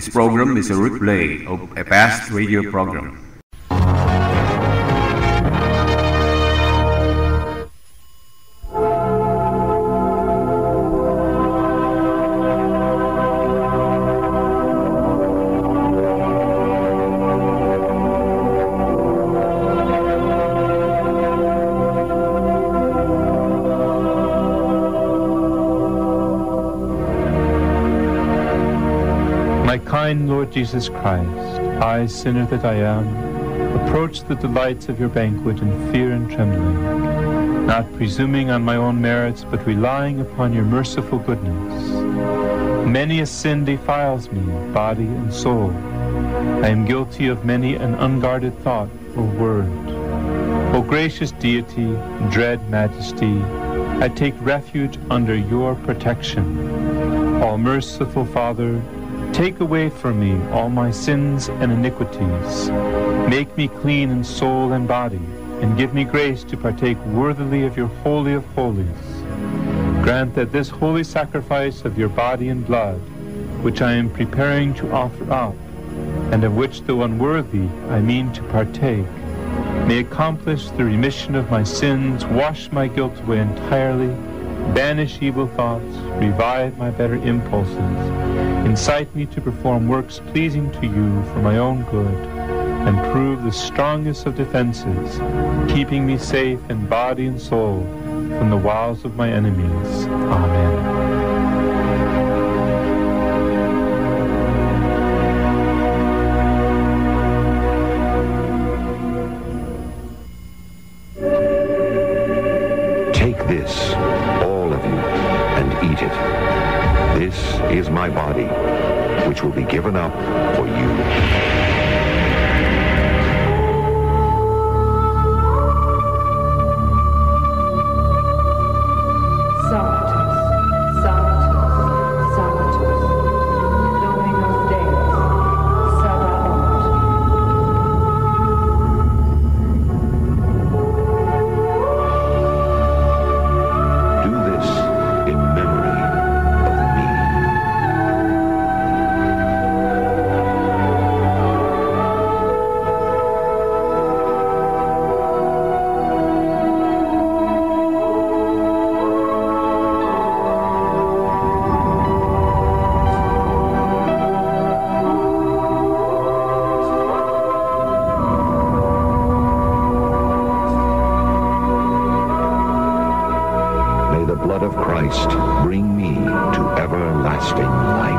This program is a replay of a past radio program. My kind Lord Jesus Christ, I, sinner that I am, approach the delights of your banquet in fear and trembling, not presuming on my own merits, but relying upon your merciful goodness. Many a sin defiles me, body and soul. I am guilty of many an unguarded thought or word. O gracious deity, dread majesty, I take refuge under your protection. All merciful Father, take away from me all my sins and iniquities. Make me clean in soul and body, and give me grace to partake worthily of your holy of holies. Grant that this holy sacrifice of your body and blood, which I am preparing to offer up, and of which though unworthy I mean to partake, may accomplish the remission of my sins, wash my guilt away entirely, banish evil thoughts, revive my better impulses, incite me to perform works pleasing to you for my own good, and prove the strongest of defenses, keeping me safe in body and soul from the wiles of my enemies. Amen. Take this, all of you, and eat it. This is my body, which will be given up for you. Sanctus, Sanctus, Sanctus, Dominus Deus, Sabaoth. Do this in memory of me. May the blood of Christ bring me to everlasting life.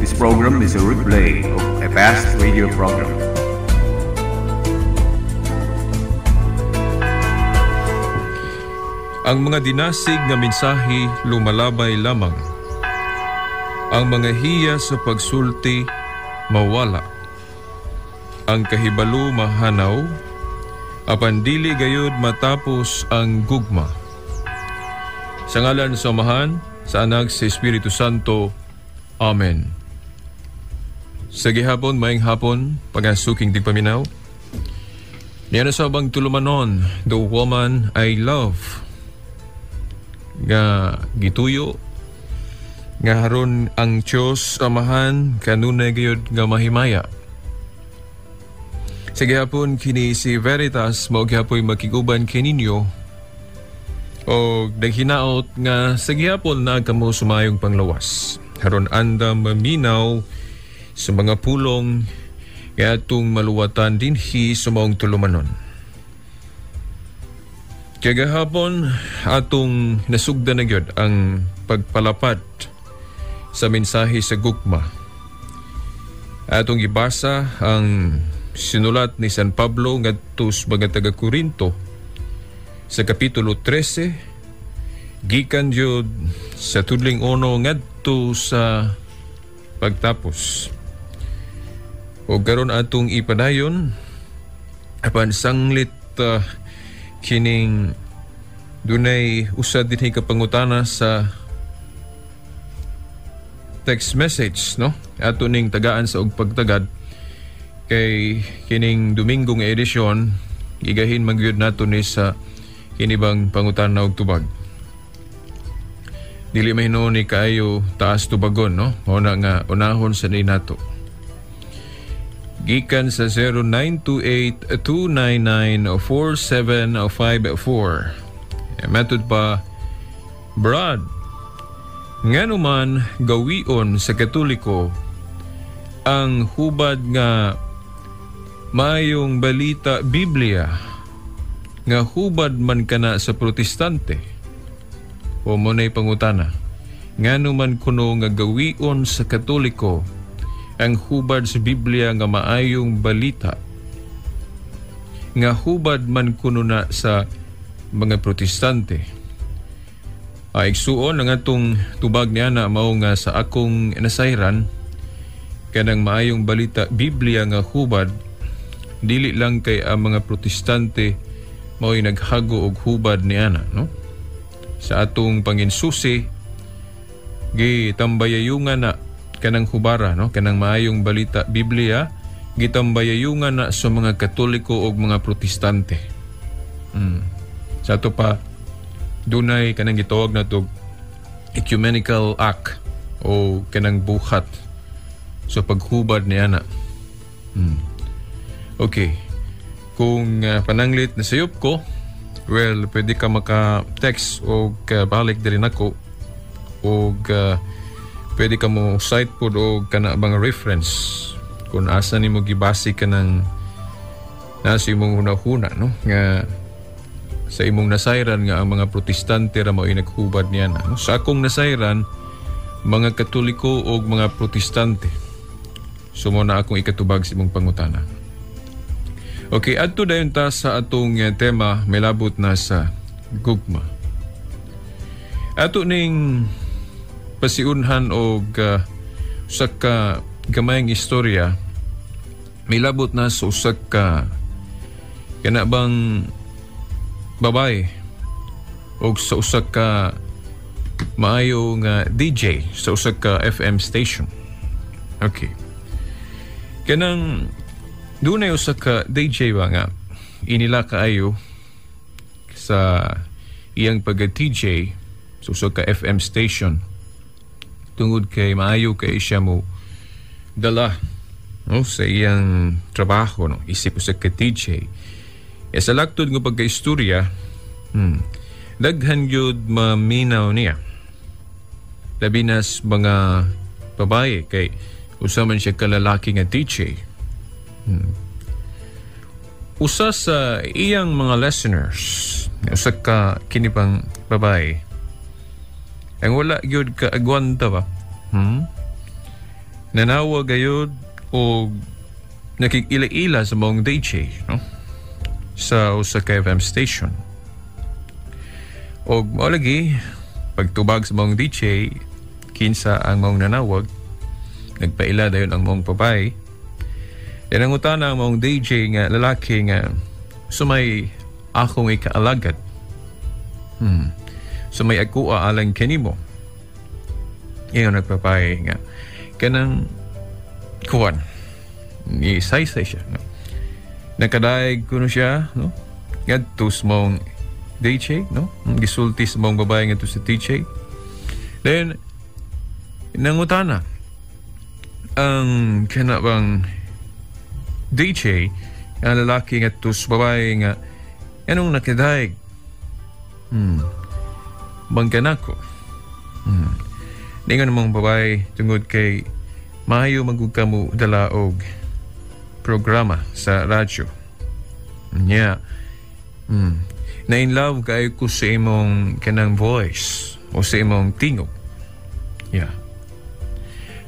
This program is a replay of a past radio program. Ang mga dinasig nga mensahe lumalabay lamang. Ang mga hiya sa pagsulti mawala. Ang kahibalo mahanaw, apan dili gayud matapos ang gugma. Sa ngalan sa Amahan, sa Anak, sa Espiritu Santo. Amen. Sa gihapon, maayong hapon, pagasuking tigpaminaw. Niya na sa abang tulumanon, The Woman I Love, nga gituyo nga haron ang Diyos Amahan kanunay gayud nga mahimaya. Sa gihapon kini si Veritas mao gihapoy makiguban kininyo o naghinaot nga sa gihapon na kamo sumayong panglawas haron andam maminaw sa mga pulong nga atong maluwatan dinhi sa maong tulumanon. Kagahapon atong nasugdan na gyud ang pagpalapat sa mensahe sa gugma. Atong gibasa ang sinulat ni San Pablo ngadto sa mga taga-Korinto sa Kapitulo 13, gikan gyud sa tudling 1 ngadto sa pagtapos. O karon atong ipadayon Apan sanglit kining dunay usa dinhi ka pangutana sa text message, no? Ato ning tagaan sa og pagtagad kay kining Domingo nga edisyon gigahin man gyud nato ni sa kinibang pangutana og tubag. Dili mahinuon ni kaayo taas tubagon, no? Mao na nga unahon sa ni nato. Gikan sa 0928-299-4754. Method pa, Brad, ngano man gawion sa Katoliko ang hubad nga Maayong Balita Biblia nga hubad man kana sa Protestante? O mo na'y pangutana, ngano man kuno nga gawion sa Katoliko ang hubad sa Biblia nga Maayong Balita nga hubad man kuno na sa mga Protestante? Ay, igsuon, ang atong tubag niya na mao nga sa akong nasayran, kanang Maayong Balita Biblia nga hubad, dili lang kay ang mga Protestante mao'y naghago og hubad niana, no? Sa atong panginsusi, gitambayayungan na kanang hubara, no? Kanang Maayong Balita Biblia gitambayayungan na sa mga Katoliko og mga Protestante. Sa ato pa dunay kanang gitawag na to ecumenical act o kanang buhat sa paghubad niya na. Okay. Kung pananglit na sayop ko, well, pwede ka maka-text o balik diri nako o pwede ka mo cite pod o kana bang reference kung asa nimo gibase ka ng nasa imong hunahuna, no? Nga sa imong nasayran nga ang mga Protestante ra mao'y naghubad niya na, no? Sa akong nasayran, mga Katoliko o mga Protestante. So mo na akong ikatubag sa imong pangutana. Okay, adto dayon ta sa atong tema, may labot na sa gugma. Ato ning pasiunhan og usa ka gamayng istorya, may labot na sa usa ka kana bang babae og sa usa ka maayo nga DJ sa usa ka FM station. Okay. Kanang dunay usa ka DJ ba nga inila kaayo sa iyang pagka-DJ sa usa ka FM station tungod kay maayo kay siya mo dala, no, sa iyang trabaho, no, isip usa ka DJ. E sa laktod nga pagka-istorya, daghan gyud maminaw niya. Labi na sa mga babae kay usa man siya kalalaki nga DJ. Usa sa iyang mga listeners, usa ka kini pang babae, ang wala gyud ka agwanta ba? Nanawag gayud og nakikila-ila sa maong DJ, no? Sa usa ka FM station. Og mao lagi pagtubag sa maong DJ kinsa ang maong nanawag, nagpaila dayon ang maong babae. Yan ang utana ang maong DJ nga lalaki nga sumay akong ikaalagad. Sumay ako alang kanimo. Iyon nagpapay nga kanang kuwan. Isaysay siya. No? Nakadaig kuno siya, no? Ngadto sa maong DJ, no? Gisulti sa maong babae ngadto sa DJ. Then nangutana ang kana bang DJ ang lalaki ngadto sa babae nga anong nakadaig? Bangkanako. Ningon mong babae tungod kay maayo magug ka mo dala og programa sa radyo. Nya. Na in love kayo ko sa imong kanang voice o sa imong tingog. Yeah.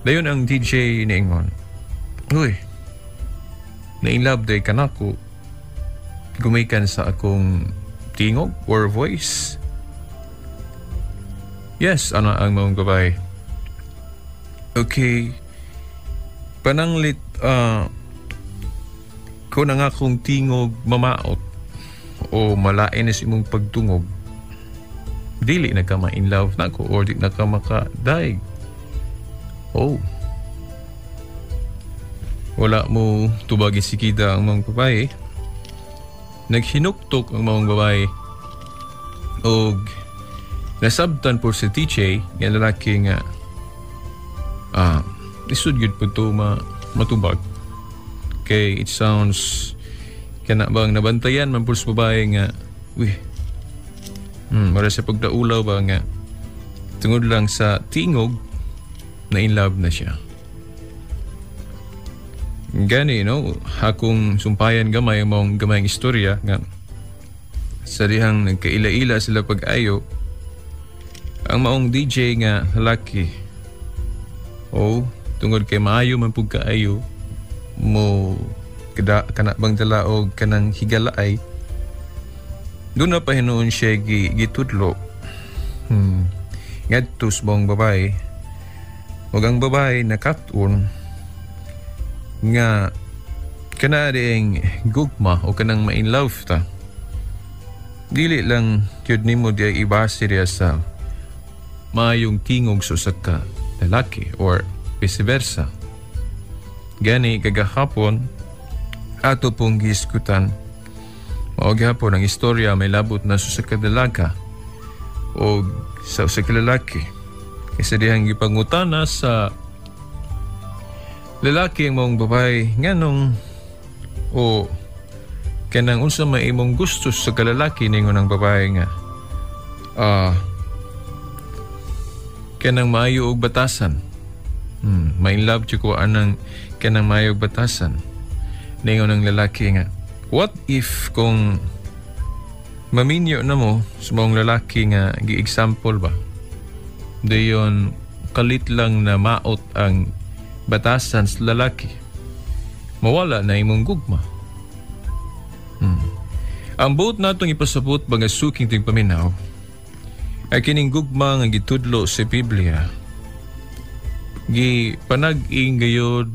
Dayon ang DJ niingon, uy, na in love day kanako gumikan sa akong tingog or voice. Yes, ano ang maong babae. Okay. Pananglit, Kung ang akong tingog mamaot o malain sa imong pagtungog, dili na ka ma-in love nako or di na ka makadaig. Oh. Wala mo tubagi sikida ang mga babae. Naghinuktok ang mga babae og nasabtan po si TJ nga lalaki nga isud gyud po to matubag. Kay it sounds kana bang nabantayan man po sa babae nga uy, mara sa pagdaulaw ba nga tungod lang sa tingog na in love na siya. Gani, no, akong sumpayan gamay mong gamayng istorya nga sa dihang nagkaila-ila sila pag-ayo ang maong DJ nga lalaki o tungod kay maayo man pug kaayo mo kada kana bang dala og kanang higalaay doon na pa hinuon siya gitudlo ngadto sa maong babae ug ang babae nakat-on nga kana dieng gugma o kanang ma-in love ta dili lang gyud nimo diay ibase diya sa maayong tingog sa usa ka lalaki or vice versa. Gani kagahapon ato pong gihisgutan mao gihapon ang istorya may labot na sa usa ka dalaga o sa usa ka lalaki. Kasi dihang gipangutana sa lalaki ang maong babae nganong o kanang unsa may imong gusto sa kalalaki ningon ang babae nga kanang maayo og batasan. Ma-in love jud ko anang kanang maayo og batasan. Ningon ang lalaki nga what if kung maminyo na mo sa maong lalaki nga gi-example ba dayon kalit lang na maot ang batasan sa lalaki, mawala na imong gugma. Ang buot natong ipasabot mga suking tingpaminaw ay kining gugma nga gitudlo sa Biblia gi panag-ing gayod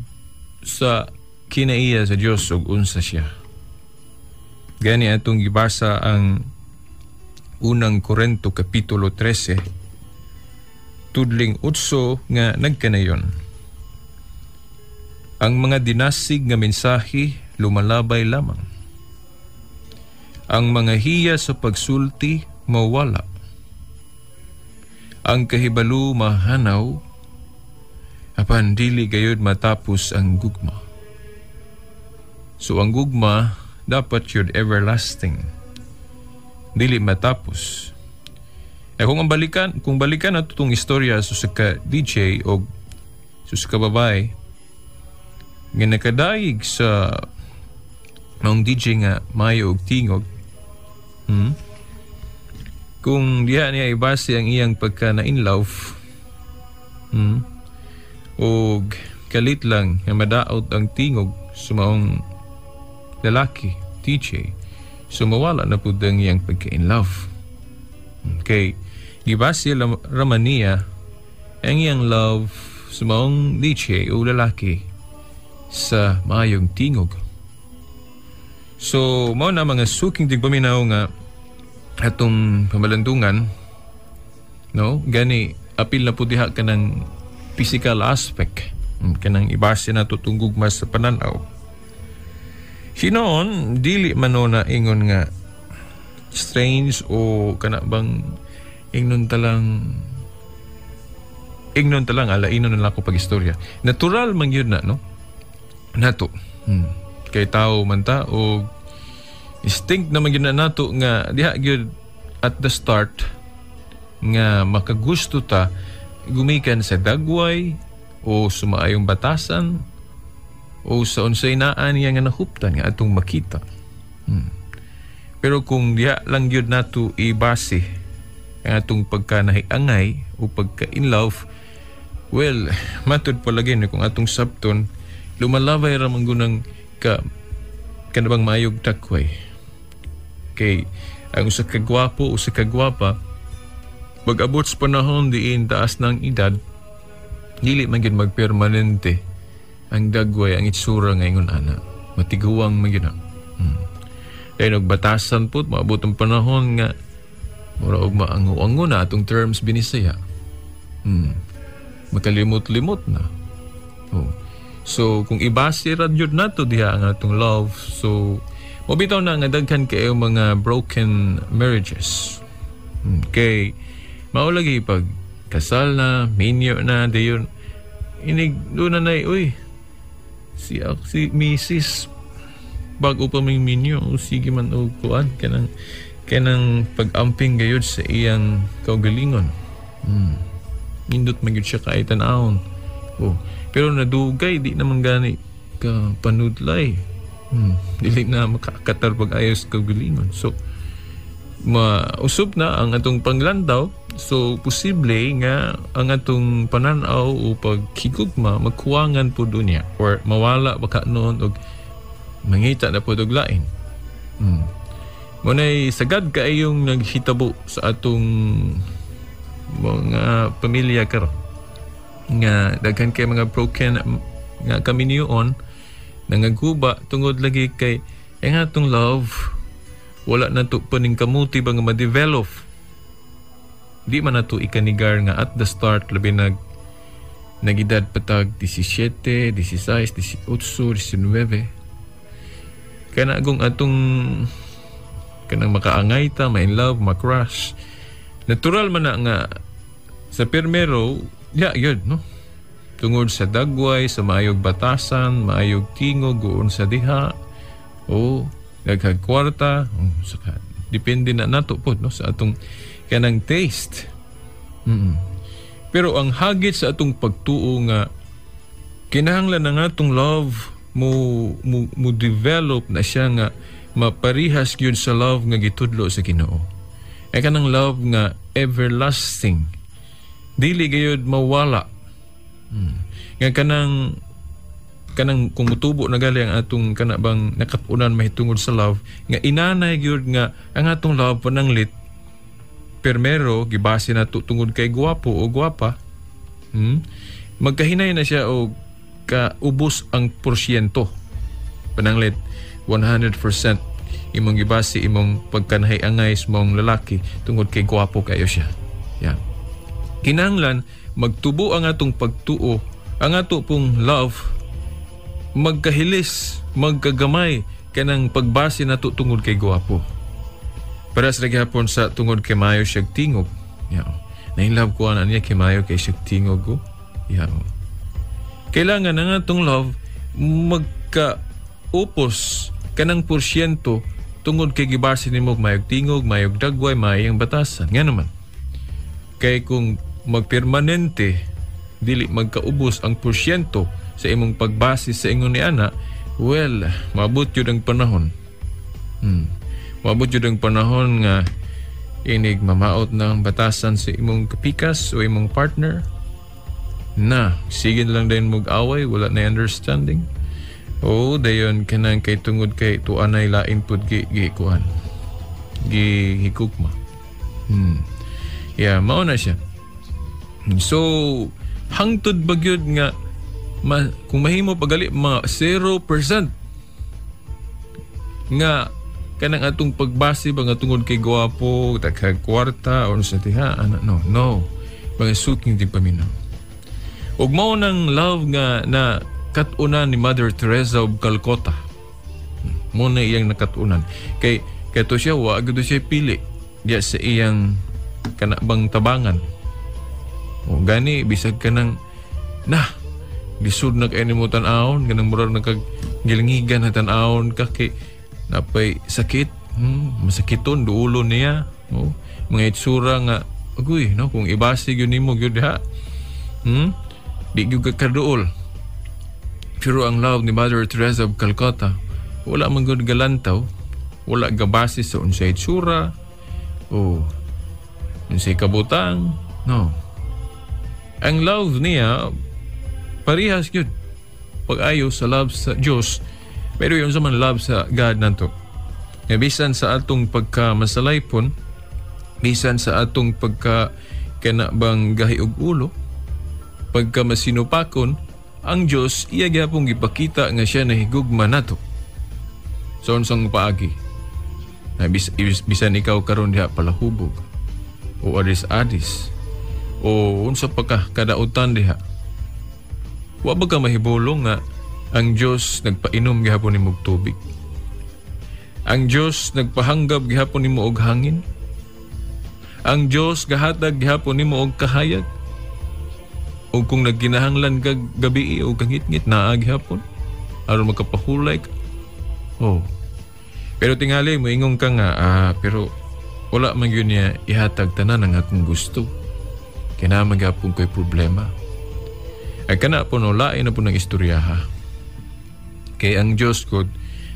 sa kinaiya sa Dios ug unsa siya. Gani atong gibasa ang unang Korento kapitulo 13 tudling 8 nga nagkanayon. Ang mga dinasig nga mensahe lumalabay lamang. Ang mga hiya sa pagsulti mawala. Ang kahibalo mahanaw, apan dili gayud matapos ang gugma. So ang gugma dapat yun everlasting. Dili matapos. E kung ang balikan, kung balikan nato tong istorya sa ka DJ o sa ka babae nga nakadaig sa maong DJ nga maayo og tingog, kung diha niya ibase ang iyang pagka na in love, og kalit lang nga madaot ang tingog sa maong lalaki, DJ, so mawala na pud ang iyang pagka in love. Okay, gibase raman niya ang iyang love sa maong DJ o lalaki sa maayong tingog. So, mao na mga suking tigpaminaw nga atong pamalandungan, no? Gani, apil na po diha kanang physical aspect, kanang ibase na tutong gugma sa pananaw. Hinoon, dili man no na ingon nga strange o kana bang ingnon talang alainon na lang ako pag-istorya. Natural man yun na, no? Nato. Kay tao man ta o instinct naman yun na nato nga diha gyud at the start nga makagusto ta gumikan sa dagway o sa maayong batasan o sa unsay naa niya nga nahuptan nga atong makita. Pero kung diha lang gyud nato ibase ang atong pagkanahiangay o pagka in love, well, matud palagi ni kung atong sabton lumalabay ra man gunang ka kanabang maayog takway. Kay ang usa ka gwapo o usa ka gwapa pag-abot sa panahon diin taas ng edad, dili man gyud magpermanente ang dagway ang itsura nga ingon ana. Matiguang man gyud na. Kaya nagbatasan po, maabot ang panahon nga mura og maango-ango na atong terms Binisaya. Makalimot-limot na. Oh. So, kung ibase ra jud nato diha ang atong love, so mobitaw na nga daghan kayo mga broken marriages. Kay mao lagi pag kasal na, minyo na, dayon inig doon na nay, uy, si si Mrs. bago pa may minyo, o sige man og kuan kanang kanang pag-amping gayud sa iyang kaugalingon. Nindot man gyud siya kay tan-awon. Oh, pero nadugay di naman gani ka panudlay. Dili na makakatar pag-ayos kaugalingon. So mausop na ang atong panglandaw, so posible nga ang atong pananaw o paghigugma magkuwangan po dunya or mawala baka noon og mangita na po og lain. Muna'y sagad kaayong naghitabo sa atong mga pamilya karon nga daghan kay mga broken nga kaminyoon nangaguba tungod lagi kay ang atong love wala na to paning kamuti ba nga ma-develop. Di man nato ikanigar nga at the start, labi nag nagidad patag 17, 16, 18, 19. Kaya na agong atong kanang makaangay ta, ma-in love, ma-crush. Natural man na nga sa primero, ya, yun, no? Tungod sa dagway, sa maayog batasan, maayog tingog, goon sa diha, o daghang kwarta, o, saka, depende na nato po, no, sa atong kanang taste. Pero ang hagit sa atong pagtuo nga kinahanglan na nga atong love mo develop na siya nga maparihas gyud sa love nga gitudlo sa Ginoo. Ay kanang love nga everlasting. Dili gayud mawala. Nga kanang kanang kung mutubo na gali ang atong kana bang nakatunan mahitungod sa love nga inanay gyud nga ang atong love pananglit permero gibase na tungod kay guwapo o gwapa. Magkahinay na siya og kaubos ang porsyento. Pananglit 100% imong gibase imong pagkanahi-angay sa mong lalaki tungod kay gwapo kayo siya. Yan. Kinahanglan magtubo ang atong pagtuo, ang ato pong love magkahilis, magkagamay kanang pagbase nato tungod kay gwapo. Para sa gihapon sa tungod kay maayo siyag tingog. Yeah. Na-inlove ko ana niya kay maayo kay siyag tingog ko. Yeah. Kailangan ang atong love magkaupos kanang porsyento tungod kay gibase nimo maayog tingog, maayog dagway, maayong batasan. Nga naman. Kay kung magpermanente dili magkaubos ang porsyento sa imong pagbase sa ingon ni ana, well, maabot yun ang panahon. Maabot yun ang panahon nga inig mamaot ng batasan sa imong kapikas o imong partner na sige lang din mag-away, wala na understanding. O dayon kanang kay tungod kay tuanay lain pud gi gi kuan gi higugma. Yeah, mao na siya. So hangtod ba gyud nga kung mahimo pagali mga 0% nga kanang atong pagbase ba nga tungod kay gwapo, daghang kwarta o sa diha, ana, no, no. Mga suking din paminaw. Ug mao nang love nga na kat-unan ni Mother Teresa of Calcutta. Mo na iyang nakatunan. Kay kato siya wa gyud siya pili diya sa iyang kanabang tabangan. O gani bisag kanang na lisod na kay nimo tan-awon, kanang murag nagkag gilingigan na tan-awon ka kay napay sakit, masakiton duulo niya, no? Mga itsura nga agoy, no, kung ibase gyud nimo gyud diha. Di gyud ka kaduol. Pero ang love ni Mother Teresa of Calcutta, wala man gyud galantaw, wala gabase sa unsay itsura o unsay kabutang, no. Ang love niya parehas gyud pag-ayo sa love sa Dios, pero yung sa man love sa God nanto. Nga bisan sa atong pagka masalaypon, bisan sa atong pagka kanabang gahi og ulo, pagka masinupakon, ang Dios iya gyapon gipakita nga siya nahigugma nato. Sa unsang paagi. Na bisan ikaw karon diha palahubog o adis-adis o unsa pa ka kadautan diha. Wa ba ka mahibulong nga ang Dios nagpainom gihapon nimo og tubig? Ang Dios nagpahanggab gihapon nimo og hangin? Ang Dios gahatag gihapon nimo og kahayag? O kung nagkinahanglan kag gabi o kangitngit, naa gihapon aron makapahulay ka. Oh. Pero tingali moingon ka nga pero wala man gyud niya ihatag tanan ang akong gusto. Kay naa man gihapon ko'y problema. Ay kana po no, lain na po ng istorya ha. Kay ang Diyos ko,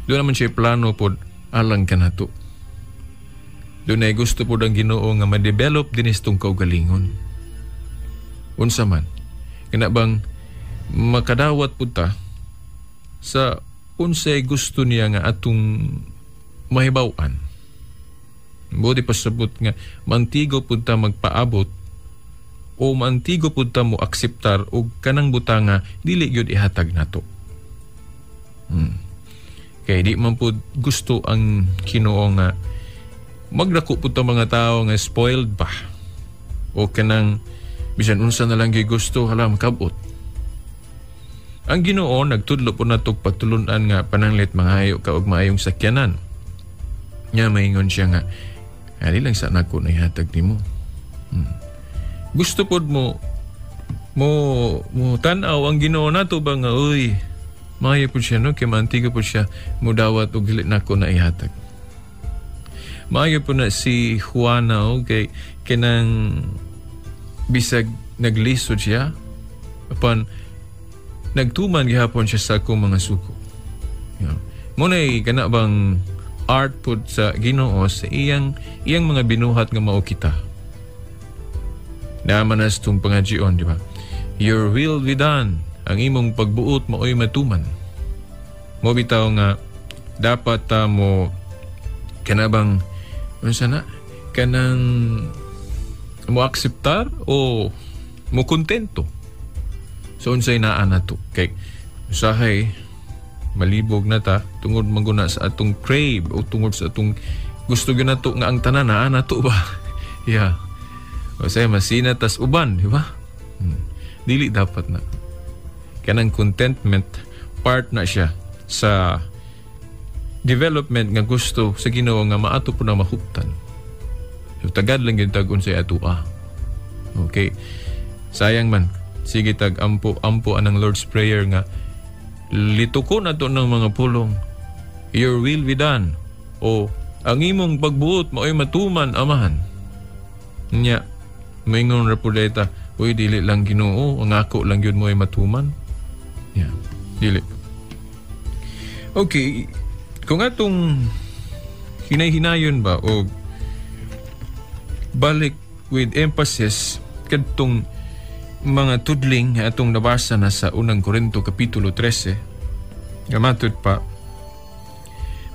doon naman siya plano po alang kanato. Doon ay gusto po ang Ginoo nga ma-develop din itong kaugalingon. Unsa man, kana bang makadawat po ta sa unsay gusto niya nga atong mahibaw-an. Buti pasabot nga mantigo pud ta magpaabot o mantigo pud ta mo akseptar og kanang butanga dili gyud ihatag nato. Kay di man pud gusto ang Ginoo nga magdako pud ta mga tao nga spoiled ba o kanang bisan unsa na lang gyud gusto hala makabot. Ang Ginoo nagtudlo po natog pagtulun-an nga pananglit mangayo ka og maayong sakyanan. Nya maingon siya nga ali lang sa nako na ihatag nimo. Gusto pod mo mo tan-aw ang Ginoo nato ba nga uy maayo pod siya no kay maantigo pod siya mudawat og dili nako na ihatag. Maayo po na si Juana okay kanang bisag naglisod siya apan nagtuman gihapon siya sa akong mga suko. Yeah. Muna'y kana bang art pud sa Ginoo sa iyang mga binuhat nga mao kita. Naaman na sa itong pangajion, di ba? Your will be done. Ang imong pagbuot mao'y matuman. Mo bitaw nga dapat ta mo kanabang unsa na kanang mo akseptar o mo kontento. So unsay naa nato kay usahay malibog na ta tungod mangguna sa atong crave o tungod sa atong gusto gyud nato nga ang tanan naa nato ba. Yeah. O say masina tas uban, di ba? Dili dapat na. Kanang contentment part na siya sa development nga gusto sa Ginoo nga maato po na mahuptan. So tagad lang gyud tag unsay atoa. Okay. Sayang man sige tag ampo anang Lord's Prayer nga lituko na to ng mga pulong. Your will be done. O ang imong pagbuot mao'y matuman, Amahan. Nya maingon ra pud ta, uy dili lang Ginoo, ang ako lang gyud mo ay matuman. Yeah, dili. Okay, kung atong hinay-hinayon ba o balik with emphasis kadtong mga tudling atong nabasa na sa unang Korinto Kapitulo 13, nga matud pa,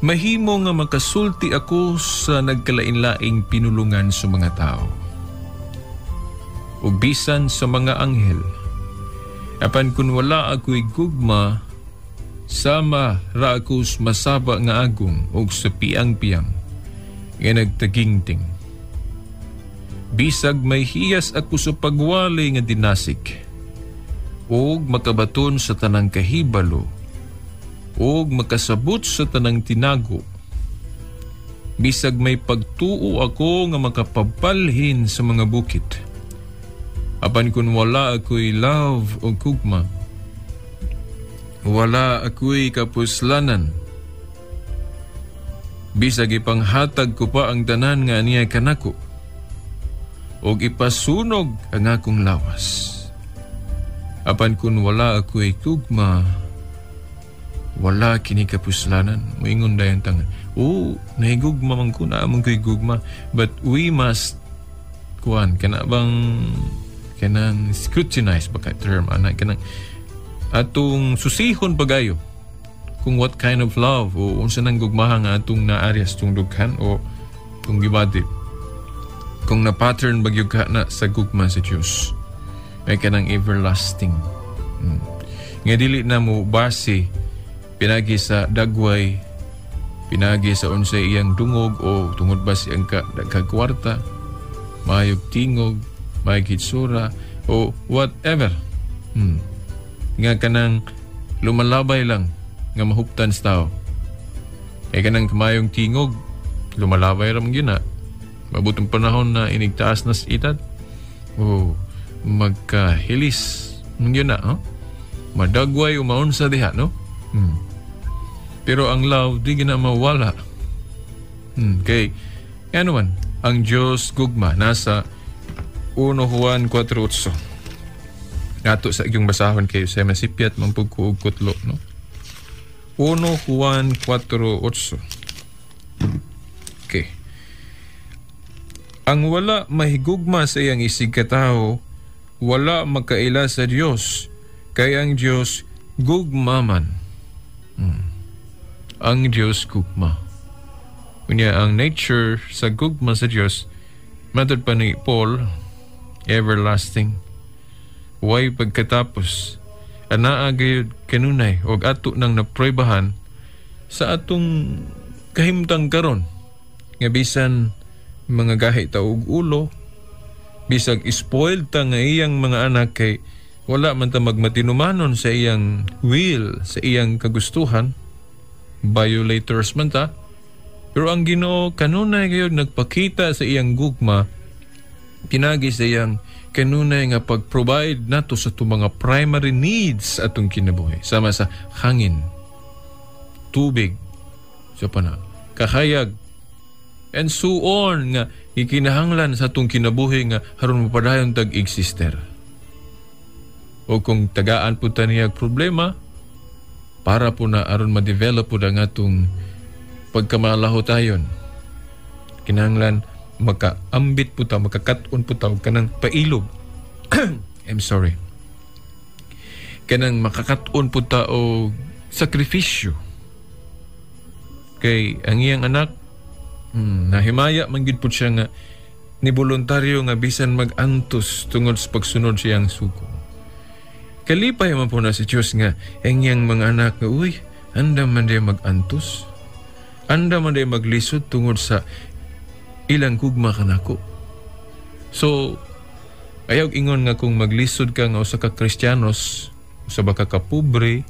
mahimo nga makasulti ako sa nagkalain-laing pinulungan sa mga tao ug bisan sa mga anghel. Apan kun wala ako'y gugma, sama ra ako masaba nga agong og sa piang-piang nga nagtagingting. Bisag may hiyas ako sa pagwali nga dinasik, og makabaton sa tanang kahibalo, og makasabot sa tanang tinago. Bisag may pagtuo ako nga makapabalhin sa mga bukit. Apan kun wala ako'y love o gugma, wala ako'y kapuslanan. Bisag ipanghatag ko pa ang tanan nga niya kanako, og ipasunog ang akong lawas. Apan kun wala ako'y gugma, wala kini kapuslanan. Moingon dayon tangan, oh, nahigugma man ko, naamon ko'y gugma. But we must, kuan, kana bang, kanang scrutinize ba ka term, ana, kanang atong susihon pagayo kung what kind of love o unsa nang gugmaha nga atong naaryas tong dughan o tong gibati. Kung na-pattern ba gyud ka na sa gugma sa Dios, ay kanang everlasting. Nga dili na mo base pinagi sa dagway Pinagi sa unsay iyang dungog o tungod ba siyang kagkwarta, maayog tingog, maayog hitsura, o whatever. Nga kanang lumalabay lang nga mahuptan sa tao. Kaya kanang kamayong tingog, lumalabay ra man gyud na. Mabutong panahon na inigtaas na sa edad. O magkahilis man gyud na, huh? Madagway o maunsa diha, no? Pero ang love di gina mawala. Kay ano man, ang Diyos gugma nasa 1 Juan 4:8. Ato sa inyong basahon kayo sa masipyat man pud ko og kutlo, no? 1 Juan 4:8. Okay. Ang wala mahigugma sa iyang isigkatawo, wala makaila sa Dios, kay ang Dios gugma man. Ang Dios gugma. Unya ang nature sa gugma sa Dios, matod pa ni Paul, everlasting. Way pagkatapos, anaa gayud kanunay og ato nang napruebahan sa atong kahimtang karon nga bisan mga gahi ta og ulo, bisag spoiled ta nga iyang mga anak kay wala man ta magmatinumanon sa iyang will, sa iyang kagustuhan, violators man ta, pero ang Ginoo kanunay gayud nagpakita sa iyang gugma pinagi sa iyang kanunay nga pag-provide nato sa atong mga primary needs atong kinabuhi, sama sa hangin, tubig, sa pana, kahayag, and so on nga ikinahanglan sa atong kinabuhi nga aron mapadayon tag exister. O kung tagaan po ta niya problema, para po na aron ma-develop po ang atong pagkamalaho tayon. Kinahanglan makaambit po ta, makakat-on po ta kanang pailob. I'm sorry. Kanang makakat-on po ta og sakripisyo. Kay ang iyang anak, nahimaya man gyud po siya nga ni voluntaryo nga bisan mag-antos tungod sa pagsunod siyang sugo. Kalipay man po na si Diyos nga ang iyang mga anak nga, uy, andam man day mag-antos. Andam man day maglisod tungod sa ilang gugma kanako. So, ayaw ingon nga kung maglisod ka nga usa ka Kristiyanos, usa ba ka kapobre,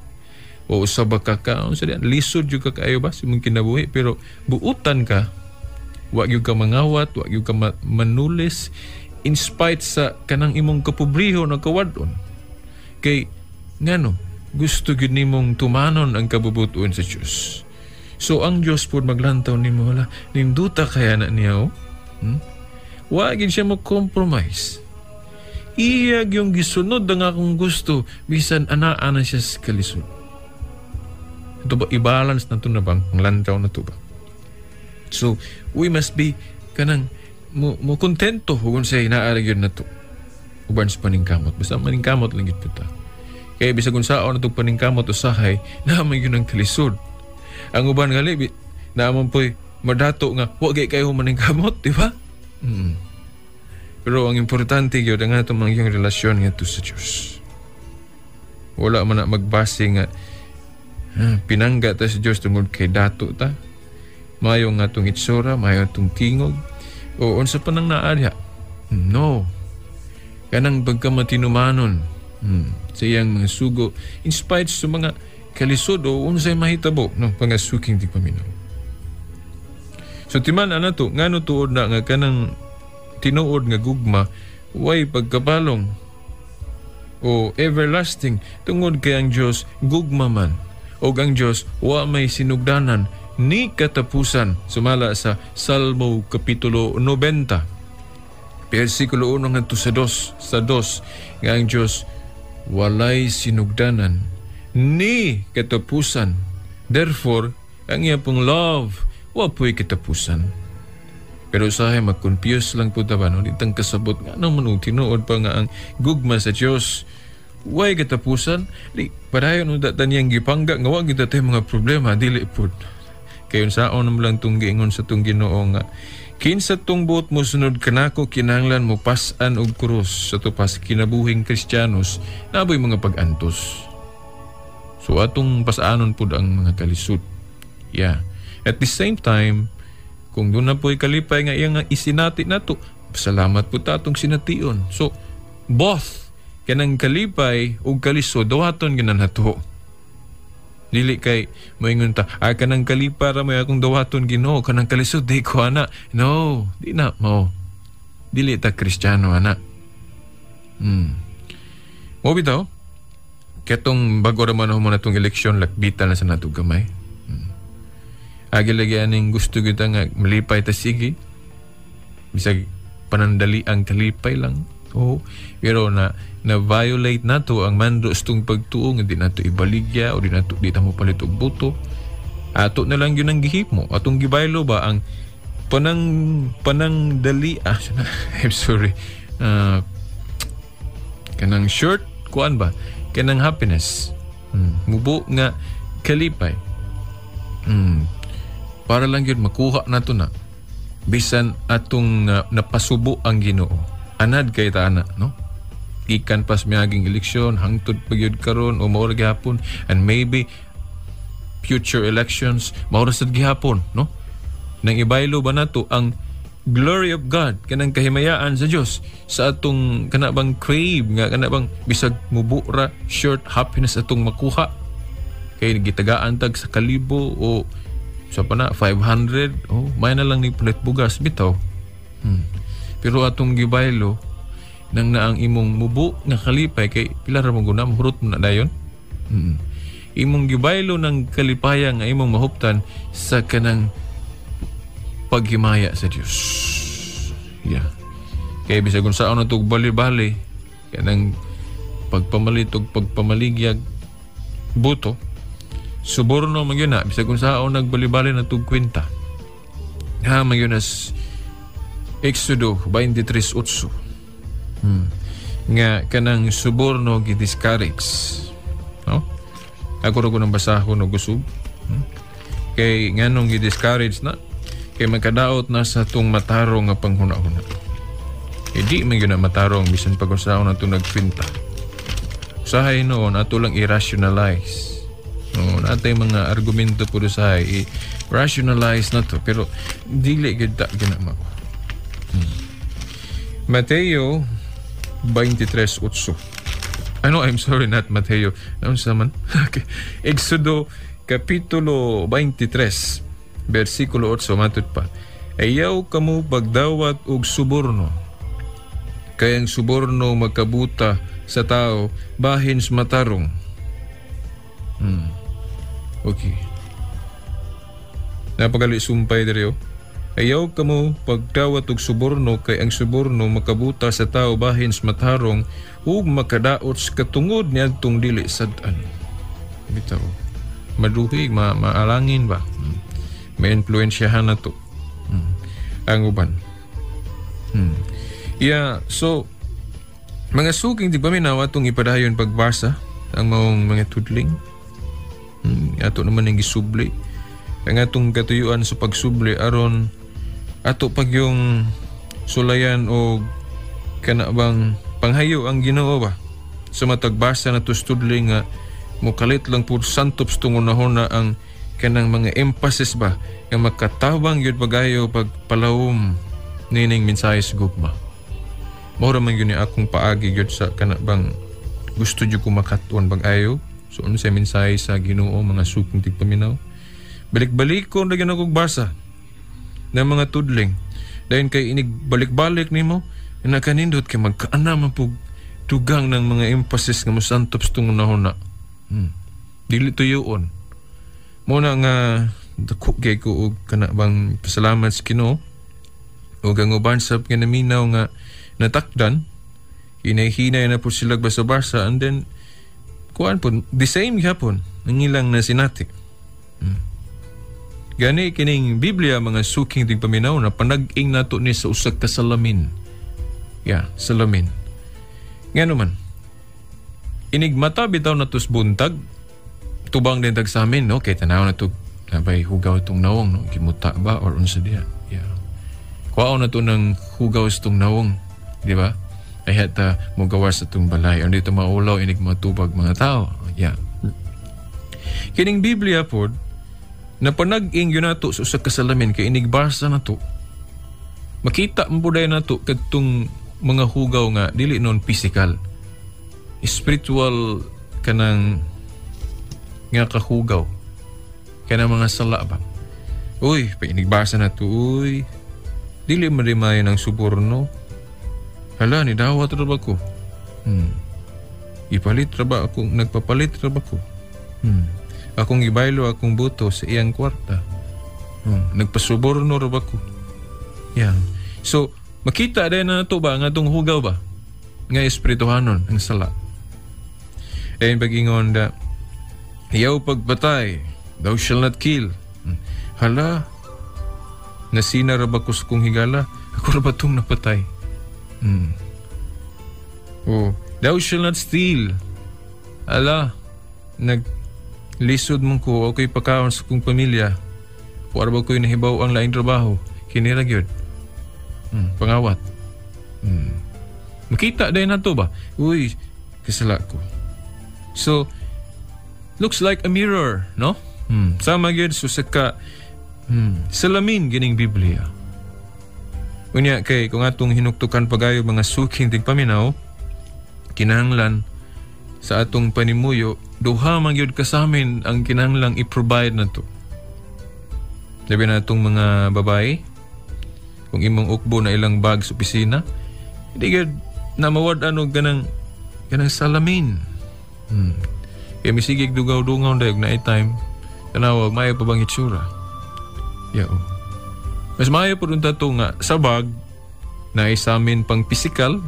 o usa ba ka ka, unsa diyan, lisod jud ka kaayo ba sa imong kinabuhi, pero buutan ka, wa gyud ka mangawat, wa gyud ka manulis, in spite sa kanang imong kapobriho na kawad-on. Kay ngano, gusto gyud nimong tumanon ang kabubuton sa Dios. So ang Dios pod maglantaw nimo, wala ninduta kaya na niya, oh? Wa gyud siya mo compromise. Iya gyung gisunod ang akong gusto bisan anaa na siya sa kalisod. Ito ba i-balance na to na bang ang lantaw na to ba? So we must be kanang mo kontento kung sa naa gyud na to. Uban sa paningkamot, basta maningkamot lang gyud ta. Kaya bisag unsaon na tong paningkamot usahay, naa man gyud ang kalisod. Ang uban gali naa man poy madato nga wa gyud kayo maningkamot, di ba? Pero ang importante gyud ang atong mga relasyon ngadto sa Dios. Wala man na magbase nga pinangga ta sa Dios tungod kay dato ta. Maayo nga atong itsura, maayo atong tingog, o unsa pa nang naa diha. No. Kanang pagkamatinumanon sa iyang mga sugo in spite sa mga kalisod o unsay mahitabo, no, pangasuking tigpaminaw. So timan ana to, ngano tuod na nga kanang tinuod nga gugma way pagkapalong o everlasting tungod kay ang Dios gugma man, og ang Dios wa may sinugdanan ni katapusan, sumala sa Salmo kapitulo 90 versikulo 1 ngadto sa 2, sa 2 nga ang Dios walay sinugdanan ni katapusan. Therefore, ang iya pong love wa po'y katapusan. Pero usahay mag-confuse lang po ta ba, no? Di tang kasabot nga naman og tinuod pa nga ang gugma sa Dios way katapusan. Di padayon unta ta niyang gipangga nga wa gyud tay mga problema, dili pud. Kay unsaon naman lang tong giingon sa tong Ginoo nga kinsa tong buot mo sunod kanako kinahanglan mo pas-an og krus sa tupas kinabuhing Kristiyanos naboy mga pag-antos. So atong pasanon pud ang mga kalisod. Yeah. At the same time, kung duna po'y kalipay nga iyang isinati nato, salamat po ta atong sination. So, both kanang kalipay ug kalisod dawaton gyud nato. Dili kay moingon ta, ah, kanang kalipay ra may akong dawaton, Ginoo, kanang kalisod di ko ana. No, di na mo. Dili ta Kristiyano ana. Mo bitaw, katong bago ra man mo natong eleksyon, lakbitan na sa nato gamay. Agi lagi aning gusto kita nga malipay ta sige. Bisag panandali ang kalipay lang. Oo. Pero na na violate nato ang mando sa tong pagtuo nga di nato ibaligya o di nato di ta mo palit og boto. Ato na lang yun ang gihimo. Atong gibaylo ba ang panang panang dali, ah, I'm sorry. Kanang short kuan ba, kanang happiness. Mubo nga kalipay. Para lang yun makuha nato na bisan atong napasubo ang Ginoo. Anad kay ta ana, no? Gikan pas miaging eleksyon hangtod pa gyud karon o mao ra gihapon, and maybe future elections mao ra sad gihapon, no? Nang ibaylo ba nato ang glory of God, kanang kahimayaan sa Dios, sa atong kana bang crave nga kana bang bisag mubo ra short happiness atong makuha kay gitagaan tag sa kalibo o sa pa na 500, oh, may na lang ni palit bugas bitaw. Pero atong gibaylo nang naang imong mubo nga kalipay kay pila ra mo guna mahurot mo na dayon. Imong gibaylo ng kalipaya nga imong mahuptan sa kanang paghimaya sa Dios. Yeah. Kay bisag unsaon na tug bali-bali kanang pagpamalit og pagpamaligyag boto, suborno man gyud na bisag unsaon nagbali-bali na tug kwenta. Ha, man gyud nas Exodo 23:8. Nga kanang suborno gi-discourage. No? Ako ra ko nang basahon og usub. Kay nganong gi-discourage na? Kay magkadaot na sa tong matarong nga panghuna-huna. Eh, di man gyud na matarong bisan pag unsaon na itong nagkwenta. Usahay noon ato lang i-rationalize. No, natay mga argumento po usahay i-rationalize na to, pero dili gyud ta ginama. Mateo 23:8. Ano, I'm sorry, not Mateo. Ano sa man? Okay. Exodo kapitulo 23, versikulo 8, matud pa. Ayaw kamo pagdawat og suborno. Kay ang suborno magkabuta sa tao bahin sa matarong. Okay. Napagali sumpay diri, oh. Ayaw kamo pagdawat og suborno kay ang suborno makabuta sa tao bahin sa matarong ug makadaot sa katungod niadtong dili sad-an. Bitaw. Maduhig, maalangin ba? May influensyahan na to. Ang uban. Yeah, so mga suking tigpaminaw, atong ipadayon pagbasa ang maong mga tudling. Ato naman ang gisubli. Ang atong katuyuan sa pagsubli aron ato pag yung sulayan o kana bang panghayo ang Ginoo ba sa matagbasa na tudling nga mukalit lang pud santop sa tungunahon na ang kanang mga emphasis ba nga makatabang yun pagayo pagpalawom nining mensahe sa gugma. Mao ra man gyud ni akong paagi gyud sa kana bang gusto jud ko makatuon bag-ayo. So unsa mensahe sa Ginoo, mga suking tigpaminaw. Balik-balikon ra gyud akong basa ng mga tudling. Dayon kay inig balik-balik nimo nakanindot kay magkaana man pug dugang ng mga emphasis nga mosantop sa tungunahon na. Dili tuyoon. Mo na nga dako kay ko og kana bang pasalamat sa Ginoo ug ang uban sa kinaminaw nga natakdan, hinay-hinay na po sila basa-basa, and then kuan po the same gyapon ang ilang nasinati. Gani kining Biblia, mga suking tigpaminaw, na panag-ing nato ni sa usa ka salamin. Yeah, salamin. Ngano man, inig mata bitaw na tos buntag, tubang din tag sa amin, no? Kay tanaw na to, nabay hugaw tong nawong, no? Kimuta ba or unsa diha? Yeah. Kuwaon na to ng hugaw sa tong nawong, di ba? Ay hata mo gawas sa tong balay. Ang dito maulaw, inig matubag mga tao. Yeah. Kining Biblia pod, Napanag-ing yun nato sa usa ka salamin kay inigbasa nato. Makita mo po nato kadtong mga hugaw nga dili non physical. Spiritual kanang nga kahugaw. Kanang mga sala ba. Uy, painigbasa na to, uy. Dili man rin maayo ng suborno. Hala, ni dawat ra ba ko? Ipalit ra ba ako? Nagpapalit ra ba ko? Akong ibaylo akong buto sa iyang kwarta. Nagpasuborno ra ba ko? Yeah. So, makita din na to ba nga itong hugaw ba? Nga espirituhanon ang sala. Ayun pag-ingon da, iyaw pagpatay, thou shall not kill. Hala, nasina ra ba ko sa kong higala? Ako ra ba itong napatay? Oh, thou shall not steal. Ala, naglisod mong ko, okay pakaon sa kong pamilya. Wala ba ko'y nahibaw ang laing trabaho? Kinira gyud. Pangawat. Makita din na to ba? Uy, kasala ko. So, looks like a mirror, no? Sama gyud so sa ka salamin gining Biblia. Unya kay kung atong hinuktukan pagayo mga suking tigpaminaw, kinahanglan sa atong panimuyo, duha man gyud kasamin ang kinahanglang i-provide nato. Labi na atong mga babae, kung imong ukbo na ilang bag sa opisina, hindi gyud na mawad-an og ganang salamin. Kaya misigig dugaw-dungaw dayog na time, tanawag maayo pa bang itsura. Yeah, oh. Mas maayo po rin tato nga sa bag na isamin pang physical,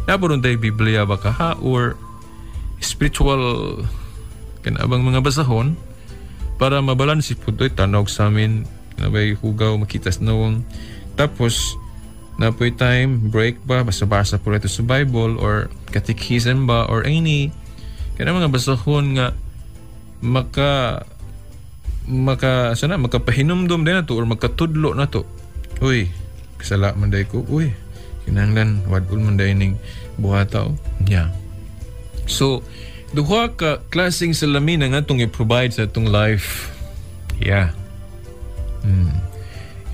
na po rin tayo Biblia ba ka ha, or spiritual kanabang mga basahon para mabalansi po ito, tanaw sa amin, nabay hugaw, makita sa nawang. Tapos, na po'y time, break ba, basa-basa po ito sa Bible or catechism ba or any kana mga basahon nga maka sana makapahinumdum din nato or makatudlo nato. Uy, kasala man day ko. Uy, kinahanglan wadul man day ning buhata. Yeah. So, duha ka klaseng salamin ang atong i-provide sa atong life. Yeah.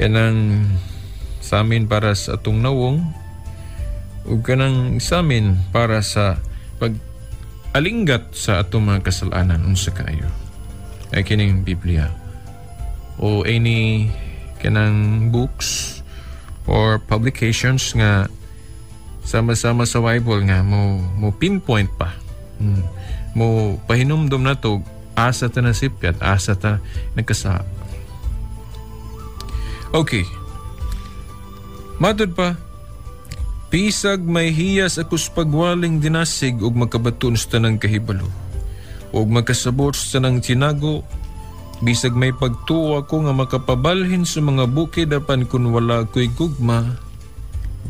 Kanang samin para sa atong nawong ug kanang samin para sa pag alinggat sa atong mga kasalanan unsa kaayo. Ay kining Biblia o any kanang books or publications nga sama-sama sa Bible nga mo pinpoint pa. Mo pahinumdom na to asa ta nasipyat, asa ta nagkasa. Okay. Matod pa, pisag may hiyas akos pagwaling dinasig ug magkabaton sa tanang kahibalo ug magkasabot sa tanang tinago, bisag may pagtuwa ko nga makapabalhin sa mga bukid apan kun wala ko'y gugma,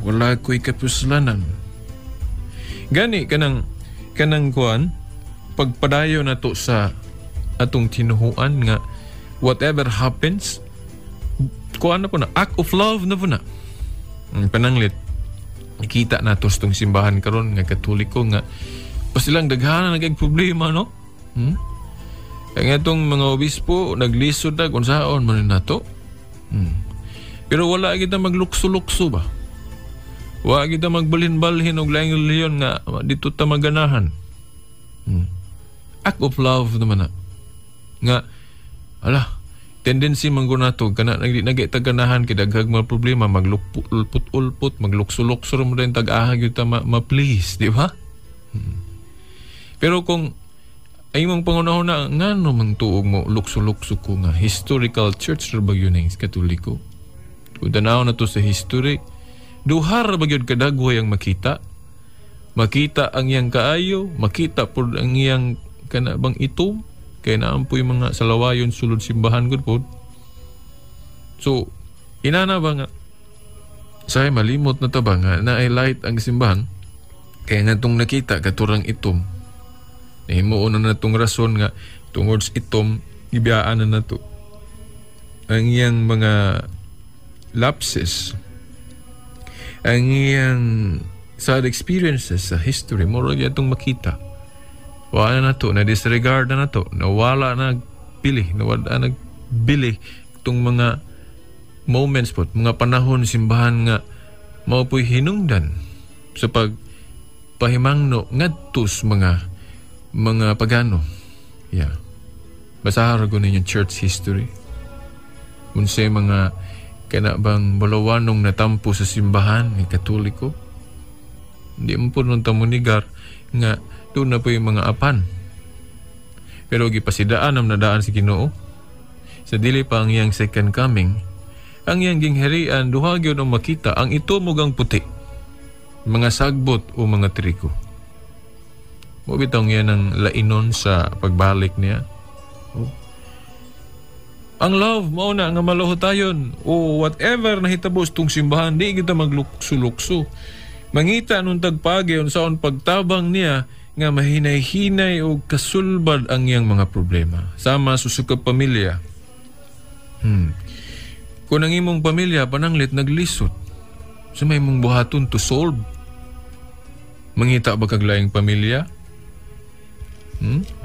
wala ko'y kapuslanan. Gani kanang kuan pagpadayo nato sa atong tinuhuan nga whatever happens, kuan na po na, act of love na po na. Pananglit nakita nato sa itong simbahan karon nga Katoliko nga pasilang daghanan naging problema, no? Kaya nga itong mga obispo naglisod na kung saan man nato. Pero wala kita maglukso-lukso ba? Wala kita magbalhin-balhin og laing relihiyon nga dito ta maganahan. Act of love naman na. Nga ala, tendency man ko nato kana nagitaganahan kay daghang mga problema, maglupot-ulpot, maglukso-lukso mo din tag-aha gyud ta ma-please, di ba? Pero kung ay mong pangunahon na ngano man tuog mo lukso-lukso ko nga historical church ra ba gyud ning Katoliko? Kung tanaw na to sa history, duha ra ba gyud kadagway ang makita? Makita ang iyang kaayo, makita pud ang iyang kana bang itom. Kaya naampoy mga salawayon sulod simbahan gud pod. So, inana ba nga say malimot na ta ba nga naay light ang simbahan? Kaya nga itong nakita katurang itom. Nahimuon na natong rason nga tungod sa itom gibiyaan na nato ang iyang mga lapses, ang iyang sad experiences sa history, mura gyud atong makita. Wala na to, na-disregard na to, nawala na pili, nawala na Bili itong mga moments po, mga panahon simbahan nga mao po'y hinungdan sa pagpahimangno ngadto sa mga pagano. Yeah. Basahan ko ninyo church history. Unsay mga kana bang balawanong natampo sa simbahan ng Katoliko. Hindi mo po nung tamunigar nga doon na po yung mga apan. Pero gipasidaan ang nadaan si Ginoo. Sa dili pa ang iyang second coming, ang iyang gingharian duha gyud ang makita ang itumog ang puti, mga sagbot o mga triko. Mo bitaw yan ang lainon sa pagbalik niya. Oh. Ang love mao na nga maluhotayon o whatever nahitabo sa tong simbahan, di kita maglukso-lukso. Mangita nung tagpagi unsaon pagtabang niya nga mahinay-hinay o kasulbad ang iyang mga problema. Sama sa usa ka pamilya. Kung ang imong pamilya pananglit naglisod, sa may imong buhaton to solve. Mangita ba kag laing pamilya?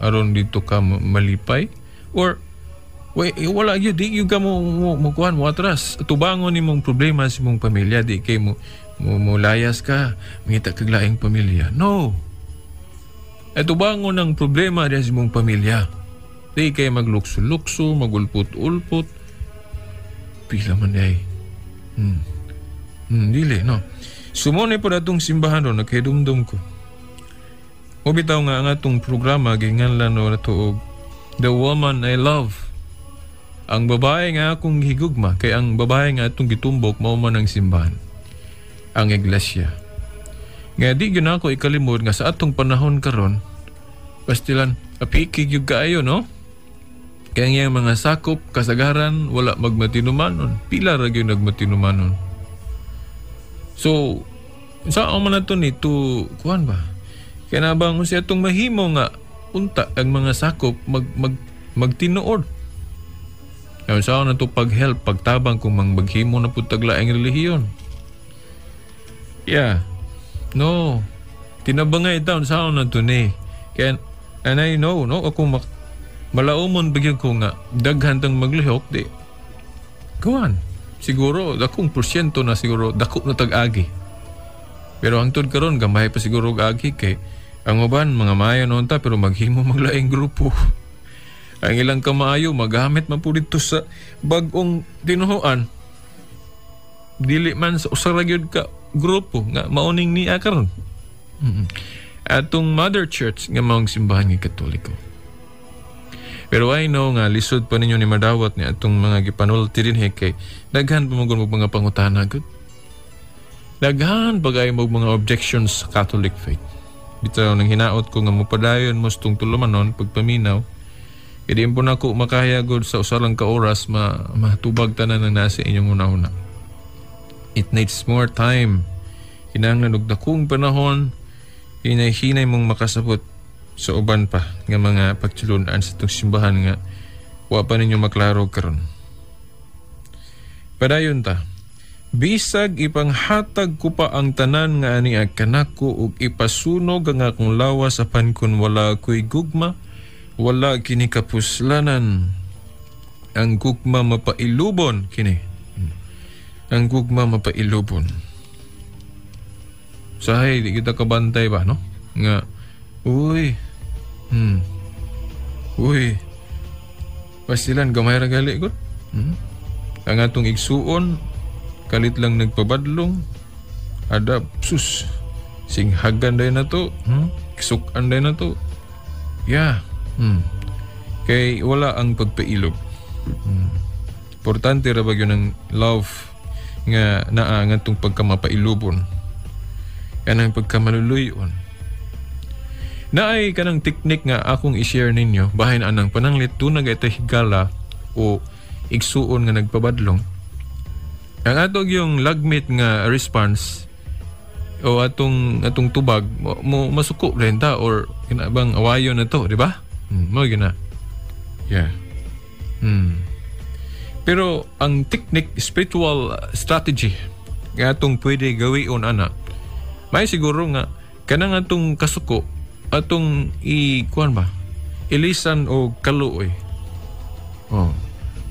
Aron dito ka malipay? Or wala gyud, di gyud ka mo kuan mo atras. Tubangon nimong problema sa imong pamilya, di kay mo layas ka, mangita kag laing pamilya. No. Tubangon ang problema diha sa imong pamilya. Di kay maglukso-lukso, magulpot-ulpot. Pila man ay. Dili, no. Sumone po datong simbahan ron, nagkahidumdum ko. O bitaw nga ang atong programa, ginganlan no na og The Woman I Love. Ang babae nga akong higugma, kay ang babae nga atong gitumbok, mao man ang simbahan, ang iglesia. Nga di gyud ako ikalimod nga sa atong panahon karon, pastilan, apiki gyud kaayo, no? Kaya nga yung mga sakop, kasagaran, wala magmatinumanon. Pila ra gyud nagmatinumanon. So, saan man nato ni to, kuan ba? Kaya na bang siya itong mahimo nga unta ang mga sakop magtinuod. Kaya saan na to pag-help, pagtabang kung maghimo na po taglaing relihiyon. Yeah. No. Tinabangay taon saan na to ni. Kaya, and I know, no? Ako malaumon bigyan ko nga daghan tang maglihok di. Kuan. Siguro dakong porsyento na siguro dako na tag-agi. Pero hangtod karon gamay pa siguro og agi kay ang uban mga maayo noon ta pero maghimo maglaing grupo. Ang ilang kamaayo magamit man po dito sa bag-ong tinuhuan. Dili man sa usa ra gyud ka grupo nga mauning niya karon. Atong mother church nga maong simbahan nga Katoliko. Pero I know nga lisod pa ninyo ni madawat ni atong mga gipanulti dinhi kay daghan pa man gud mga pangutana gud. Daghan pa kay mo mga objections sa Catholic faith. Bitaw nang hinaot ko nga mopadayon mo sa tong tulumanon pagpaminaw. Kay di po nako makahayag gud sa usa lang ka oras matubag tanan ang nasa inyong una-una. It needs more time. Kinahanglan og dakong panahon, hinay-hinay mong makasabot sa uban pa nga mga pagtulunan sa itong simbahan nga wa pa ninyo maklaro karon. Padayon ta. Bisag ipanghatag ko pa ang tanan nga ani kanako ug ipasunog ang akong lawas apan kun wala ko'y gugma, wala kini kapuslanan. Ang gugma mapailubon kini. Ang gugma mapailubon. Sahay di kita kabantay ba, no? Nga uy. Uy. Pasilan gamay ra gali gud. Ang atong igsuon kalit lang nagpabadlong. Adap sus. Singhagan day na to. Kisukan day na to. Yeah. Kay wala ang pagpailob. Importante ra ba gyud ang love nga naa ngadtong pagkamapailobon. Kanang pagkamaluluyon. Naay kanang teknik nga akong i-share ninyo bahin anang pananglit dunay kay higala o igsuon nga nagpabadlong. Ang atog yung lagmit nga response o atong tubag mo masuko rin ta or kinabang awayon na to, di ba? Mo gina. Yeah. Pero ang technique, spiritual strategy nga atong pwede gawion ana, may siguro nga kanang atong kasuko atong i kuan ba? Ilisan o kaluoy. Oh.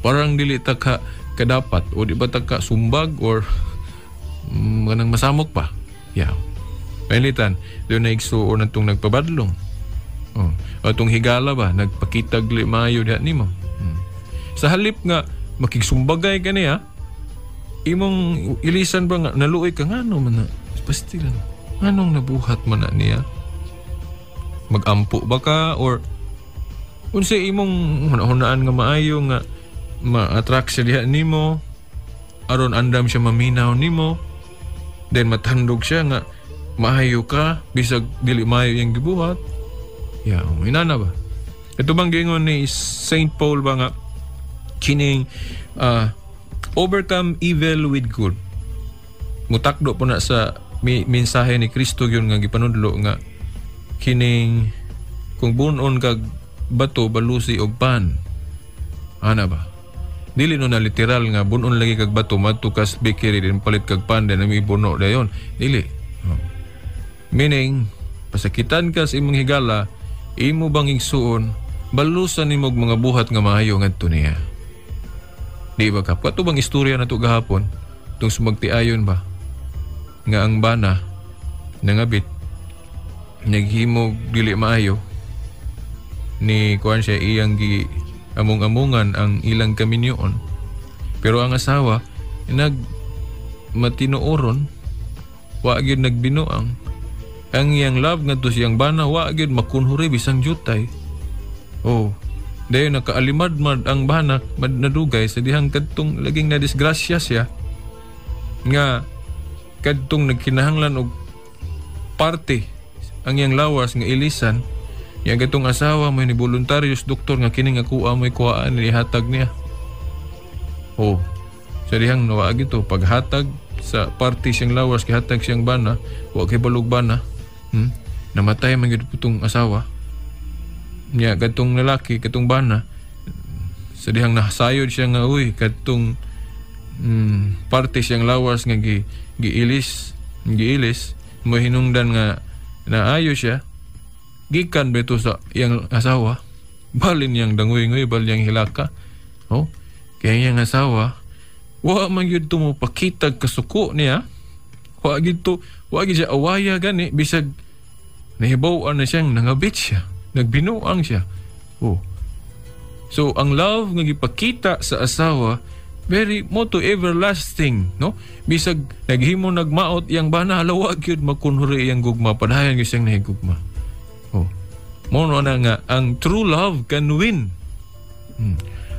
Parang dili ta ka kadapat o di ba ta ka sumbag or kanang masamok pa. Yeah. Pananglitan, doon na igsuon na itong nagpabadlong. Oh. O itong higala ba, nagpakitag maayo diha nimo. Sa halip nga makigsumbagay ka niya, imong ilisan ba nga naluoy ka ngano man na pasti lang. Anong nabuhat man na niya? Magampo ba ka or unsa imong hunahunaan nga maayo nga ma-attract siya diha nimo aron andam siya maminaw nimo, then mathandog siya nga maayo ka bisag dili maayo iyang gibuhat. Yeah, inana ba? Ito bang giingon ni Saint Paul ba nga kining overcome evil with good. Mutakdo po na sa mensahe ni Kristo yun nga gipanudlo nga kining kung bunon kag bato balusi og pan. Ana ba? Dili no na literal nga bunon lagi kag bato madto kas bakery din palit kag pan din may buno dayon. Dili. Oh. Meaning pasakitan ka sa imong higala, imo bang igsuon balusan nimo og mga buhat nga maayo ngadto niya. Di ba ka? Kato bang istorya na to gahapon? Tung sumagtiayon ba? Nga ang bana nangabit naghimog dili maayo ni kuan siya iyang gi among-amungan ang ilang kaminyoon. Pero ang asawa nag matinuoron, wa gyud nagbinuang. Ang iyang love ngadto siyang bana wa gyud makunhuri bisang jutay. Oh, dayon nakaalimadmad ang bana nadugay sa dihang kadtong laging na disgrasya siya nga kadtong nagkinahanglan og parte ang iyang lawas nga ilisan. Yang katong asawa may ni voluntaryos doktor nga kining akuha may kuhaan nihatag niya. Oh, sa dihang nawaag ito paghatag sa parte siyang lawas gihatag siyang bana, wa kay balog bana. Namatay man gyud putong asawa. Nya katong lalaki katong bana sa dihang nasayod siya nga uy katong parte siyang lawas nga giilis mohinungdan nga naayo siya gikan beto sa iyang asawa, balin niyang dangoy-ngoy, balin niyang hilaka. Oh, kaya iyang asawa wa man gyud to mo pakitag kasuko niya, wa gyud to, wa gyud siya awaya gani bisag nahibaw-an na siyang nangabit siya, nagbinuang siya. Oh. So ang love nga gipakita sa asawa very mo to everlasting, no? Bisag naghimo nagmaot iyang bana, wa gyud makunhuri iyang gugma, padayon gyud siyang nahigugma. Oh. Mo na nga ang true love can win.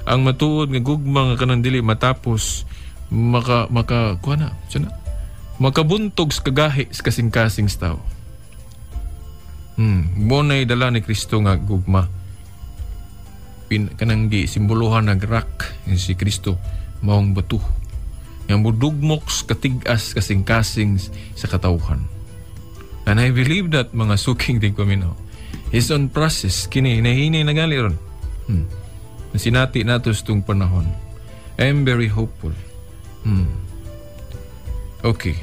Ang matuod nga gugma nga kanang dili matapos maka maka kuha na, siya na, makabuntog sa kagahi sa kasing-kasing sa tao. Mo na'y dala ni Kristo nga gugma. Kanang gi simbolohan nag rock si Kristo maong bato. Nga mudugmok sa katig-as kasing-kasing sa katawhan. And I believe that mga suking tigpaminaw is on process kini nahinay na gali ron. Sinati nato sa itong panahon. I am very hopeful. Okay.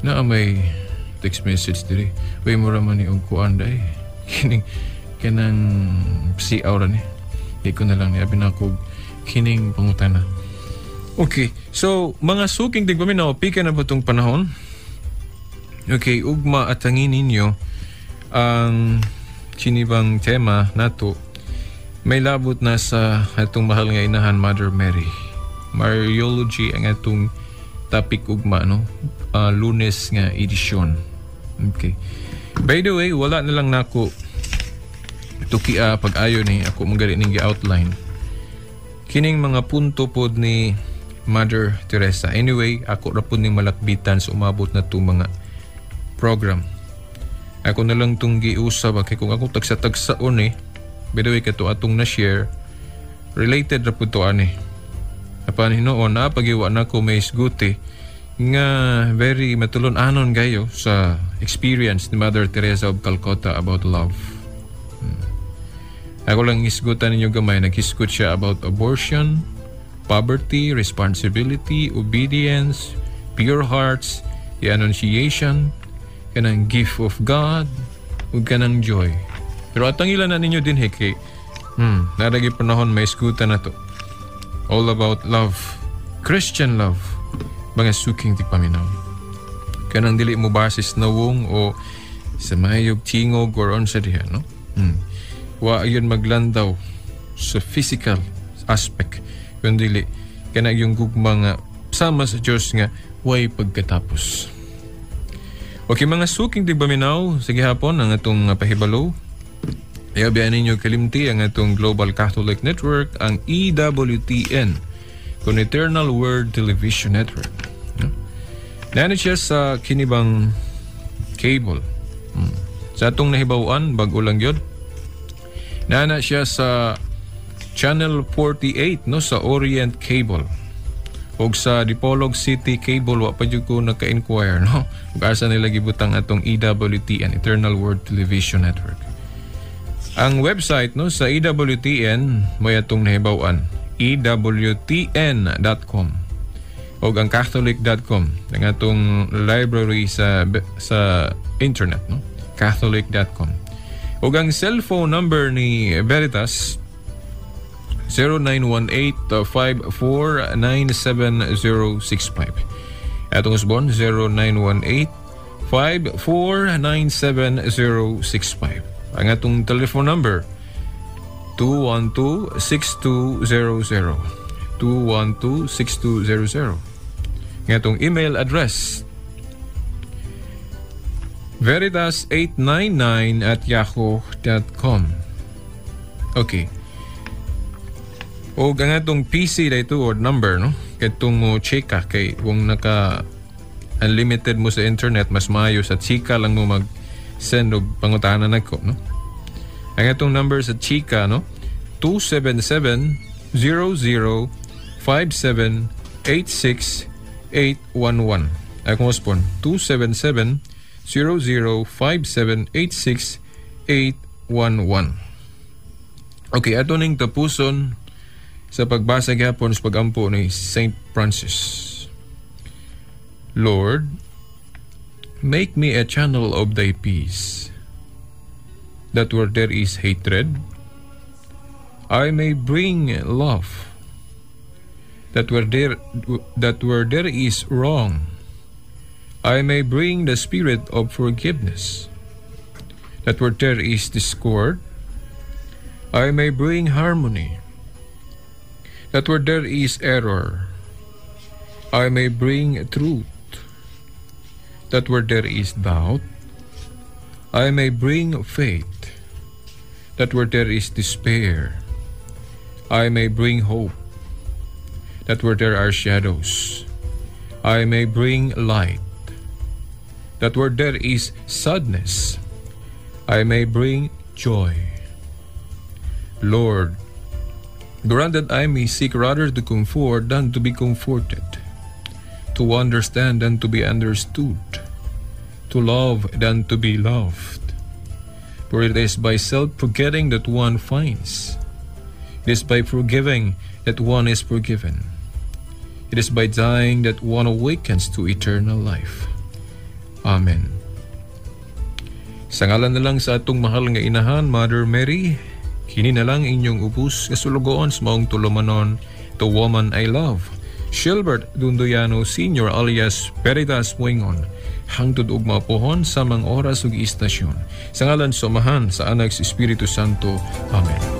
Naa may text message diri. Uy, mura man ni og kuan day. Kining kanang si aura ni. Di ko na lang ni abi na ko kining pangutana. Okay. So, mga suking tigpaminaw, pika na ba itong panahon? Okay, ugma at hangin ninyo ang kinibang tema nato may labot na sa atong mahal nga inahan, Mother Mary. Mariology ang atong topic ugma, no? Lunes nga edisyon. Okay. By the way, wala na lang nako tukia pag-ayo ni ako magali ning gi-outline. Kining mga punto pod ni Mother Teresa. Anyway, ako ra pod ning malakbitan sa umabot na itong mga program. Ako na lang itong giusab kay kung ako tagsa-tagsaon eh. By the way, kato atong na-share, related ra pud to ani. Apan hinuon na pagiwa na ko may isguti nga very matulon-anon kayo sa experience ni Mother Teresa of Calcutta about love. Ako lang isgutan ninyo gamay, naghisgot siya about abortion, poverty, responsibility, obedience, pure hearts, the Annunciation, kanang gift of God, ug kanang joy. Pero atang ilan na ninyo din kay naragi panahon may isgutan na to. All about love. Christian love. Mga suking tigpaminaw. Kanang dili mo basis nawong o sa mayog tingog or unsa diha, no? Wa yun maglandaw sa physical aspect. Kun dili kana yung gugma nga sama sa Dios nga way pagkatapos. Okay, mga suking tigpaminaw, sige hapon ang atong pahibalo. Ayaw ninyo kalimti ang atong Global Catholic Network, ang EWTN, kun Eternal Word Television Network. No? Nani siya sa kinibang cable. Sa atong nahibaw-an, bag-o lang yun. Nana siya sa Channel 48, no, sa Orient Cable. Og sa Dipolog City Cable, wa pa jud ko naka-inquire, no. Ug asa nila gibutang atong EWTN, Eternal Word Television Network. Ang website, no, sa EWTN may atong nahibaw-an, ewtn.com og ang catholic.com, ang atong library sa internet, no, catholic.com. Og ang cellphone number ni Veritas, 0918-5497065. Atong usbon, 0918-5497065. Ang atong telephone number, 212-6200. 212-6200. Ang atong email address, veritas899@yahoo.com. Okay. O ang atong PC dito or number, no? Katong mo chika kay kung naka unlimited mo sa internet, mas maayo sa chika lang mo mag send og pangutana nako, no? Ang atong number sa chika, no? 277 00 57 86 811. Akong respond, 277 00 57 86 811. Okay, ato ning tapuson sa pagbasa gyapon sa pagampo ni Saint Francis. Lord, make me a channel of thy peace, that where there is hatred, I may bring love, that where there is wrong, I may bring the spirit of forgiveness, that where there is discord, I may bring harmony, that where there is error, I may bring truth, that where there is doubt, I may bring faith, that where there is despair, I may bring hope, that where there are shadows, I may bring light, that where there is sadness, I may bring joy. Lord, grant that I may seek rather to comfort than to be comforted, to understand than to be understood, to love than to be loved. For it is by self-forgetting that one finds. It is by forgiving that one is forgiven. It is by dying that one awakens to eternal life. Amen. Sa ngalan na lang sa atong mahal nga inahan, Mother Mary, kini na lang inyong ubos nga sulugoon sa maong tulumanon, the woman I love, Shilbert Dunduyano Sr. alias Veritas Muingon, hangtod ugma pohon sa mga oras ug istasyon. Sa ngalan sa Amahan, sa Anak, sa Espiritu Santo. Amen.